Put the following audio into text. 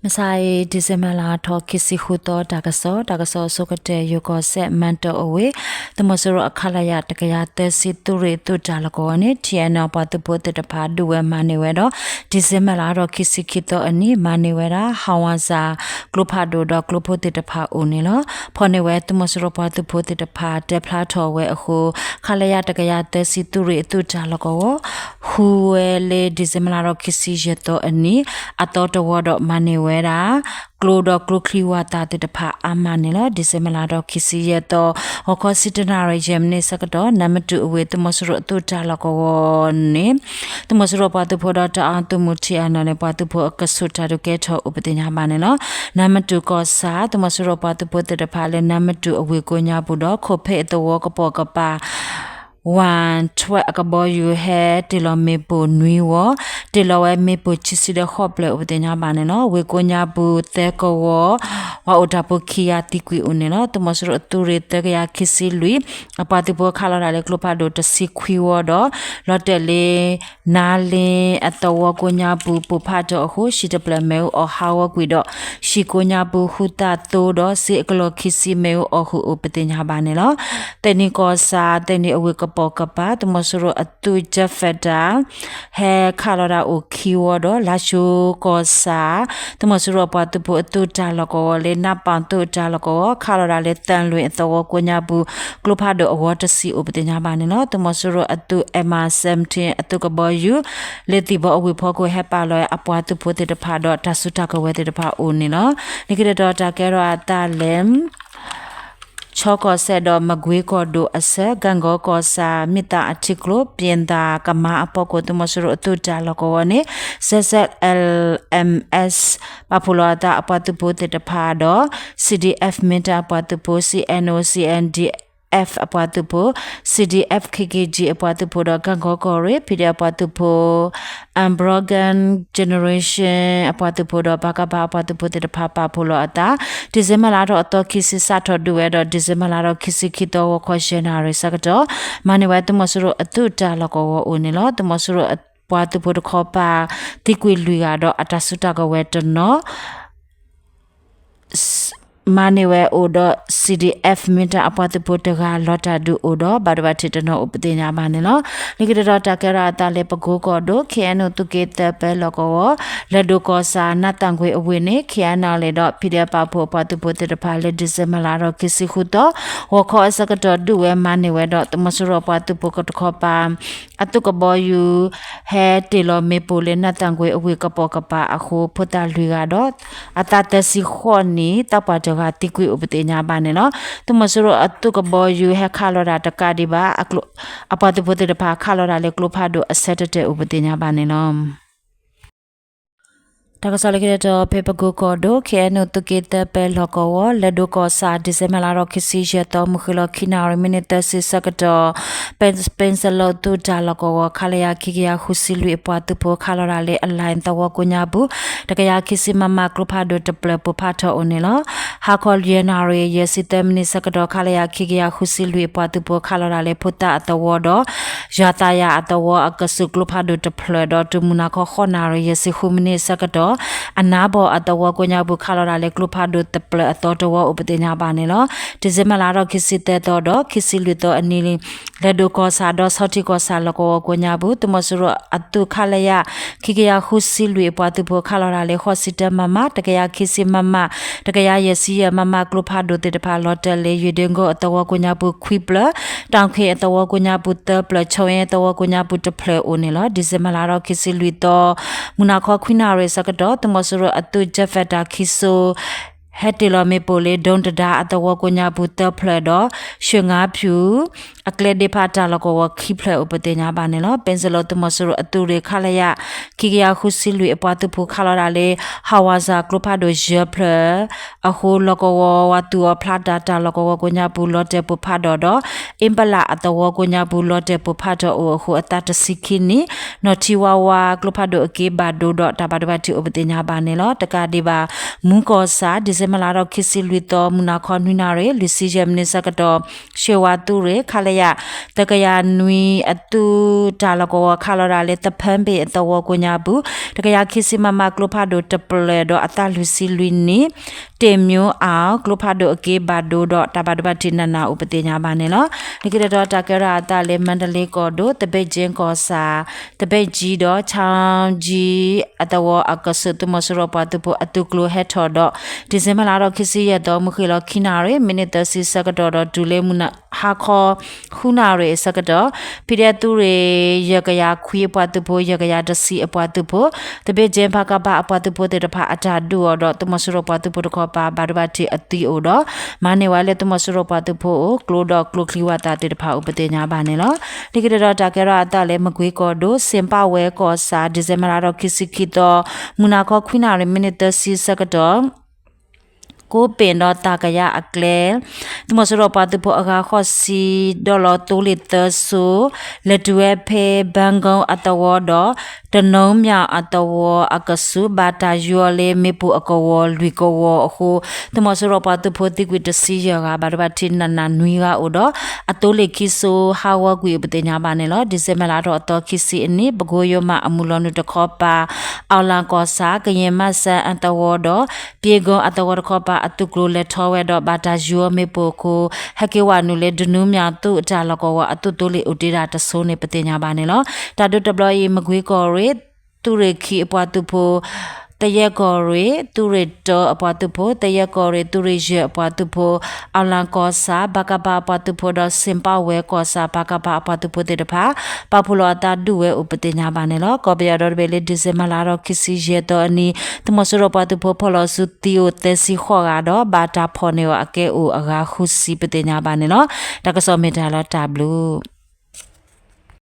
မုၢ်ဆါအံၤ December လါထီၣ်ခံဆံဃုသီ တၢ်ကစီၣ်, တၢ်ကစီၣ်အဆိကတၢၢ် ယိၤကီၢ်စဲၣ် မၢ်တီၢ်အဝ့ၢ် သုးမီၤစိရိၤအ ခလရ တကယၤသၢဆံ သုးရ့ၣ်သုးတၢ်လီၢ်ကဝီၤန့ၣ် ထံအဲၣ်အဲလ် ပှၤသုးဖိသ့ၣ်တဖၣ် ဒုးဝဲမၤန့ၢ်ဝဲဒီး December လါထီၣ်ခံဆံခံသီအနံၤ မၤန့ၢ်ဝဲဒၣ် ဟးဝးစၢ် ကျိဖးဒိၣ်ဒီးကျိဖိသ့ၣ်တဖၣ်အိၣ်န့ၣ်လီၤ. ဖီၣ်န့ၢ်ဝဲသုးမီၤစိရိၤပှၤသုးဖိသ့ၣ်တဖၣ် တဲဖျါထီၣ်ဝဲအဃိ ခလရ တကယၤသၢဆံ သုးရ့ၣ်သုးတၢ်လီၢ်ကဝီၤ ဟူးဝဲလၢ December လါထီၣ်ခံဆံယဲၢ်သီအနံၤ အသီတဝီဒီးမၤန့ၢ်ဝဲဒၣ် ကျိဒီးကျိချံဝးသးသ့ၣ်တဖၣ်အါမးန့ၣ်လီၤ. December လါထီၣ်ခံဆံယဲၢ်သီ ဂီၤခီဆံတၢနၣ်ရံၣ်ယဲၢ်မံးနံးဆၢကတီၢ် နါမတူၣ်အဝ့ၢ် သုးမီၤစိရိၤအသုးတၢ်လီၢ်ကဝီၤန့ၣ် သုးမီၤစိရိၤပှၤသုးဖိဒီးတအၣ်သုးမုၢ် ထံအဲၣ်အဲလ် န့ၣ် ပှၤသုးဖိအကဆူးတၢ်ဒုးကဲထီၣ်အိၣ်ပသ့ၣ်ညါဘၣ်န့ၣ်လီၤ. နါမတူၣ်ကီၢ်ဆၣ် သုးမီၤစိရိၤပှၤသုးဖိသ့ၣ်တဖၣ်လၢ နါမတူၣ်အဝ့ၢ်ကိးညါပူၤဒီး ခိၣ်ဖ့းအသဝီကပိာ်ကပၤ ဝၣ်ထွဲးအကဘီယူၤ ဟဲတ့ၢ်လီၤမ့ၣ်ပိၢ်နွံဝီၤ, တ့ၢ်လီၤဝဲမ့ၣ်ပိၢ်ခံဆံဒီးဃိးဖျၢၣ်အိၣ်ပသ့ၣ်ညါဘၣ်န့ၣ်လီၤ. ဝ့ၢ်ကိးညါပူၤသၢကဝီၤ ပှၤအိၣ်တၢ်ဖိခံဂၤသံကွံာ်အိၣ်န့ၣ်လီၤ. သုးမီၤစိရိၤအသုးရ့ၣ်သၢကယၤခံဆံလွံၢ် အပှၤသုးဖိခးလီၤတၢ်လၢကျိဖးဒိၣ်တဆံခွံဝီဒီး လီၤတဲာ်လၢ နါလ့အသဝီကိးညါပူၤ ပိၢ်ဖးထီၣ်အဃိ ဟံၣ်တဖျၢၣ်မ့ၣ်အူအီၣ်ဟးဂီၤကွံာ်ဒီး ဟံၣ်ကိးညါပူၤ ဃုသၣ်သိဒီး စ့အကလီၢ်ခံဆံ မ့ၣ်အူအီၣ်ဃုာ်အိၣ်ပသ့ၣ်ညါဘၣ်န့ၣ်လီၤ. သဲနံၣ်ကီၢ်ဆၣ် သဲနံၣ်အဝ့ၢ်ကပိာ်ကပၤ သုးမီၤစိရိၤအသုး Jet Fighter ဟဲခးလီၤတၢ်အိၣ်ခံဝီဒီး လါၡိကီၢ်ဆၣ် သုးမီၤစိရိၤအပှၤသုးဖိအသုးတၢ်လီၢ်ကဝီၤလၢ နၢ်ပၣ်သုးတၢ်လီၢ်ကဝီၤ ခးလီၤတၢ်လၢ သၢလွံၢ်အသဝီကိးညါပူၤ ကျိဖးဒိၣ်အဝီတဆံအိၣ်ပသ့ၣ်ညါဘၣ်န့ၣ်လီၤ. သုးမီၤစိရိၤအသုး MI seventeen အသုးကဘီယူၤ လၢသံၣ်ဘီအဝ့ၢ်ဖီခိၣ် ဟဲပာ်လီၤဝဲအပှၤသုးဖိသ့ၣ်တဖၣ်ဒီး တၢ်စုတၢ်ကဝဲၤသ့ၣ်တဖၣ်အိၣ်န့ၣ်လီၤ. လၢခံတတီၤတၢ်ကဲထီၣ်အသးလၢ ခၠီကီၢ်စဲၣ်ဒီးမကွ့ကီၢ်ဒိၣ်အဆၢ ကၣ်ကီကီၢ်ဆၣ် မ့ၢ်သးအထံကျိ ပၠ့ၣ်သၣ်ကမၤအဖီခိၣ် သုးမီၤစိရိၤအသုးတၢ်လီၢ်ကဝီၤန့ၣ် ZZLMS ပာ်ဖှိၣ်လီၤအသးအပှၤသုးဖိသ့ၣ်တဖၣ်ဒီး CDF မ့ၢ်တၢ်အပှၤသုးဖိ CNO CNDF အပှၤသုးဖိ CDF KKG အပှၤသုးဖိဒီး ကၣ်ကီကီၢ်ရ့ၣ် PDF အပှၤသုးဖိ Unbroken Generation အပှၤသုးဖိဒီး ပကဖ အပှၤသုးဖိသ့ၣ်တဖၣ်ပာ်ဖှိၣ်လီၤအသး December လါထီၣ်အသီခံဆံစးထီၣ်ဒုးဝဲဒီး December လါထီၣ်ခံဆံခံသီ ဂီၤခီယဲၢ်နၣ်ရံၣ်ဆၢကတီၢ် မၤန့ၢ်ဝဲသုးမီၤစိရိၤအသုးတၢ်လီၢ်ကဝီၤအိၣ်န့ၣ်လီၤ. သုးမီၤစိရိၤပှၤသုးဖိတခီပၤ သံကွံာ်လွံၢ်ဂၤဒီး အတၢ်စုတၢ်ကဝဲၤတနီၤ မၤန့ၢ်ဝဲအိၣ်ဒီး CDF မ့ၢ်တၢ်အပှၤသုးဖိတဂၤ လီၤတၢ်ဒုးအိၣ်ဒီး ဘၣ်ဒိဘၣ်ထံးတနီၤအိၣ်ပသ့ၣ်ညါဘၣ်န့ၣ်လီၤ. လၢခံတတီၤတၢ်ကဲထီၣ်အသးလၢပကိကီၢ်ဒိၣ် KNU သုးက့သၢပၢလီၢ်ကဝီၤ လဲၤဒိၣ်ကီၢ်ဆၣ် နးသၣ်ကွ့ၤအဝ့ၢ်န့ၣ် KNLA ဒီး PDF ပာ်ဖှိၣ်အပှၤသုးဖိသ့ၣ်တဖၣ်လၢ December လါထီၣ်ခံဆံဃုသီ ဂီၤခီအဆၢကတီၢ်ဒုးဝဲမၤန့ၢ်ဝဲဒီး သုးမီၤစိရိၤပှၤသုးဖိတခီပၤ အသုးကဘီယူၤ ဟဲတ့ၢ်လီၤမ့ၣ်ပိၢ်လၢနးသၣ်ကွ့ၤအဝ့ၢ်ကပိာ်ကပၤအဃိ ဖိသၣ်လွံၢ်ဂၤဒီး အသးသၢဆံဃိးနံၣ် သးပှၢ်တဂၤသံကွံာ်အိၣ်ပသ့ၣ်ညါဘၣ်န့ၣ်လီၤ. သုးမီၤစိရိၤအသုးကဘီယူၤဟဲခးလီၤတၢ်တကးဒံးဘၣ် အပှၤသုးဖိသ့ၣ်တဖၣ်ခးလီၤတၢ်လၢကျိဖးဒိၣ်အဆၢတဲာ်တဲာ်အိၣ်ပသ့ၣ်ညါဘၣ်န့ၣ်လီၤ. တၢ်ကစီၣ်လၢခံတတီၤ ဖဲပကိကီၢ်ဒိၣ် KNU သုးက့သၢပၢလီၢ်ကဝီၤ လဲၤဒိၣ်ကီၢ်ဆၣ် December လါထီၣ်ခံဆံယဲၢ်သီ မုၢ်ဃ့ၢ်လီၤခံနၣ်ရံၣ် မံးနံးသၢဆံဆၢကတီၢ် ပ့ၣ်စလိၣ်သုးတၢ်လီၢ်ကဝီၤ ခလရ ခံကယၤဃုဆံလွံၢ်အပှၤသုးဖိခးလီၤတၢ်လၢ အလဲၣ်သဝီကိးညါပူၤ တကယၤခံဆံမမကျိဖးဒိၣ်တဖျၢၣ်ပိၢ်ဖးထီၣ်အိၣ်န့ၣ်လီၤ. ဟါခီယဲၢ်နၣ်ရံၣ်ယဲၢ်ဆံသၢမံးနံးဆၢကတီၢ် ခလရ ခံကယၤဃုဆံလွံၢ်အပှၤသုးဖိခးလီၤတၢ်လၢ ဖိသၣ်အသဝီဒီး ယွၤသးယာ်အသဝီအကဆူးကျိဖးဒိၣ်တဖျၢၣ်ဒီး တုၤမုၢ်နၤခီဃိးနၣ်ရံၣ်ယဲၢ်ဆံဃုမံးနံးဆၢကတီၢ် အနါဘီၣ်အသဝီကိးညါပူၤခးလီၤတၢ်လၢကျိဖးဒိၣ်တဖျၢၣ်အသီတဝီအိၣ်ပသ့ၣ်ညါဘၣ်န့ၣ်လီၤ. December လါထီၣ်ခံဆံသၢသီဒီး ခံဆံလွံၢ်သီအနံၤ လဲၤဒိၣ်ကီၢ်ဆၣ်ဒီးဆီထံးကီၢ်ဆၣ်လီၢ်ကဝီၤကိးညါပူၤ သုးမီၤစိရိၤအသုးခလရ ခံကယၤဃုဆံလွံၢ်အပှၤသုးဖိခးလီၤတၢ်လၢ ဃိးဆံတၢ မမ, တကယၤခံဆံ မမ, တကယၤယဲၢ်ဆံယဲၢ် မမ ကျိဖးဒိၣ်သ့ၣ်တဖၣ်လီၤတဲာ်လၢ ယွၤဒ့ကိၣ်အသဝီကိးညါပူၤခွံဖျၢၣ်, တၢ်ခ့ၣ်အသဝီကိးညါပူၤသၢဖျၢၣ်, ခၠီအ့အသဝီကိးညါပူၤတဖျၢၣ်အိၣ်န့ၣ်လီၤ. December လါထီၣ်ခံဆံလွံၢ်သီ မုၢ်နၤခီခွံနၣ်ရံၣ်ဆၢကတီၢ် သုးမီၤစိရိၤအသုး Jet Fighter ခံစိ ဟဲတ့ၢ်လီၤမ့ၣ်ပိၢ်လၢ ဒိတဒါအသဝီကိးညါပူၤသၢဖျၢၣ်ဒီး ရွှေငါဖြူ အကျဲဒ့ဖးတၢ်လီၢ်ကဝီၤခံဖျၢၣ်အိၣ်ပသ့ၣ်ညါဘၣ်န့ၣ်လီၤ. ပ့ၣ်စလိၣ်သုးမီၤစိရိၤအသုးရ့ၣ် ခလရ ခံကယၤဃုဆံလွံၢ်အပှၤသုးဖိခးလီၤတၢ်လၢ ဟးဝးစၢ်ကျိဖးဒိၣ်ယဲၢ်ဖျၢၣ်အဃိ လီၢ်ကဝီၤဝၤသူၣ်အီၤဖျါတၢ်တၢ်လီၢ်ကဝီၤကိးညါပူၤလီၤတဲာ်ပိၢ်ဖးထီၣ်ဒီး အ့ပလးအသဝီကိးညါပူၤလီၤတဲာ်ပိၢ်ဖးထီၣ်အိၣ်အဃိ အသးတဆံခံနံၣ် နီၢ်ထံဝါဝါကျိဖးဒိၣ်အက့ဘၣ်ဒိဒီး တၢ်ဘၣ်ဒိဘၣ်ထံးအိၣ်ပသ့ၣ်ညါဘၣ်န့ၣ်လီၤ. တကးဒံးဘၣ် မူကီၢ်ဆၣ် December မလါထီၣ်ခံဆံလွံၢ်သီ မုၢ်နၤခီနွံနၣ်ရံၣ် လွံၢ်ဆံယဲၢ်မံးနံးဆၢကတီၢ် ရှ့ဝါသုးရ့ၣ် ခလရ တကယၤနွံအသုးတၢ်လီၢ်ကဝီၤ ခးလီၤဒၣ်လၢသဖၢဘ့ၣ်အသဝီကိးညါပူၤ တကယၤခံဆံ မမ ကျိဖးဒိၣ်တဖျၢၣ်ဒီးအသးလွံၢ်ဆံလွံၢ်နံၣ် တ့ၢ်မၠိအၣ် ကျိဖးဒိၣ်အက့ဘၣ်ဒိဒီး တၢ်ဘၣ်ဒိဘၣ်ထံးနးနးအိၣ်ပသ့ၣ်ညါဘၣ်န့ၣ်လီၤ. လၢခံတတီၤ တၢ်ကဲထီၣ်အသးလၢ မါဒလ့ကီၢ်ဒိၣ် သဘ့ၣ်ကၠ့ကီၢ်ဆၣ် သဘ့ၣ်ကၠံဒီး ခၠၣ်ကၠံအသဝီအကဆူး သုးမီၤစိရိၤပှၤသုးဖိအသုးကျိၤဟဲထီၣ်ဒီး ဒံၣ်စ့ဘၢၣ်လါထီၣ်ခံဆံယဲၢ်သီ မုၢ်ဃ့ၢ်လီၤခံနၣ်ရံၣ် မံးနံးသၢဆံဆၢကတီၢ်ဒီး တုၤလၢမုၢ်နၤဟါခီ ဃုနၣ်ရံၣ်အဆၢကတီၢ် ဖံးဒဲးသုးရ့ၣ် ယဲၢ်ကယၤခွံအပှၤသုးဖိ ယဲၢ်ကယၤတဆံအပှၤသုးဖိ သဘ့ၣ်ကၠ့ ပကဖ အပှၤသုးဖိသ့ၣ်တဖၣ်အတၢ်ဒုးအီၤဒီး သုးမီၤစိရိၤပှၤသုးဖိတခီပၤ ဘၣ်ဒိဘၣ်ထံးအသံအိၣ်ဒီး မၤန့ၢ်ဝဲလၢသုးမီၤစိရိၤပှၤသုးဖိအအိၣ် ကျိဒီးကျိချံဝၣ်သၣ်သ့ၣ်တဖၣ်အိၣ်ပသ့ၣ်ညါဘၣ်န့ၣ်လီၤ. လၢခံတတီၤ တၢ်ကဲထီၣ်အသးလၢ မကွ့ကီၢ်ဒိၣ် စ့ၣ်ပၣ်ဝဲကီၢ်ဆၣ် ဒံၣ်စ့ဘၢၣ်လါထီၣ်ခံဆံခံသီ မုၢ်နၤခီခွံနၣ်ရံၣ် မံးနံးသၢဆံဆၢကတီၢ် ကိးပ့ၣ်ဒီးသးကယၤအကျဲ သုးမီၤစိရိၤပှၤသုးဖိအဂၤဃိးဆံ ဒီးလီၤသိလ့ၣ်သၢစိ လဲၤတုၤဝဲဖဲ ဘၣ်ကိၣ်အသဝီဒီး တနီၤမၠၣ်အသဝီအကဆူး ဘၣ်တၢ်ယီၤလၢမ့ၣ်ပိၢ်အကဝီၤလွံၢ်ကဝီၤအဃိ သုးမီၤစိရိၤပှၤသုးဖိသံကွံာ်တဆံယဲၢ်ဂၤ ဘၣ်ဒိဘၣ်ထံးနးနးနွံဂၤအိၣ်ဒီး အသိလ့ၣ်ခံစိဟးဂီၤကွံာ်အိၣ်ပသ့ၣ်ညါဘၣ်န့ၣ်လီၤ. ဒံၣ်စ့ဘၢၣ်လါထီၣ်အသီခံဆံအနံၤ ပကိယိမးအမုၢ်လီၤနုာ်တခီပၤ အီလၣ်ကီၢ်ဆၣ် ကယဲၢ်မးစၢ်အသဝီဒီး ပယ့ၣ်ကိၣ်အသဝီတခီပၤအသုးကျိၤလဲၤထီၣ်ဝဲဒီး ဘၣ်တၢ်ယီၤမ့ၣ်ပိၢ်အဃိ ဟဲက့ၤဝဲနုာ်လၢ ဒနူမၠၣ်သုးအတၢ်လီၢ်ကဝီၤအသုးသိလ့ၣ်အိၣ်တ့ၢ်ဒၣ်တစိၤန့ၣ် ပသ့ၣ်ညါဘၣ်န့ၣ်လီၤ. တၢ်ဒုးတဘျီအံၤ မကွ့ကီၢ်ရ့ၣ် သုးရ့ၣ်ခံအပှၤသုးဖိ သယဲၢ်ကီၢ်ရ့ၣ် သုးရ့ၣ်တၢအပှၤသုးဖိ သယဲၢ်ကီၢ်ရ့ၣ် သုးရ့ၣ်ယဲၢ်အပှၤသုးဖိ အီလၣ်ကီၢ်ဆၣ် ပကဖ အပှၤသုးဖိဒီး စ့ၣ်ပၣ်ဝဲကီၢ်ဆၣ် ပကဖ အပှၤသုးဖိသ့ၣ်တဖၣ် ပာ်ဖှိၣ်လီၤအသးဒုးဝဲအိၣ်ပသ့ၣ်ညါဘၣ်န့ၣ်လီၤ. ကီၢ်ပယီၤဒီတဘ့ၣ်လၢ ဒံၣ်စ့ဘၢၣ်လါထီၣ်ခံဆံယဲၢ်သီအနံၤ သုးမီၤစိရိၤပှၤသုးဖိဖီၣ်လီၤဆူသံအိၣ်သၢဆံဃိးဂၤဒီး ဘၣ်တၢ်ဖီၣ်န့ၢ်အီၤအကဲအိၣ်အဂၤဃုဆံပသ့ၣ်ညါဘၣ်န့ၣ်လီၤ. တၢ်ကစီၣ်မ့ၢ်တၢ်လီၤတၢ်ဘျုး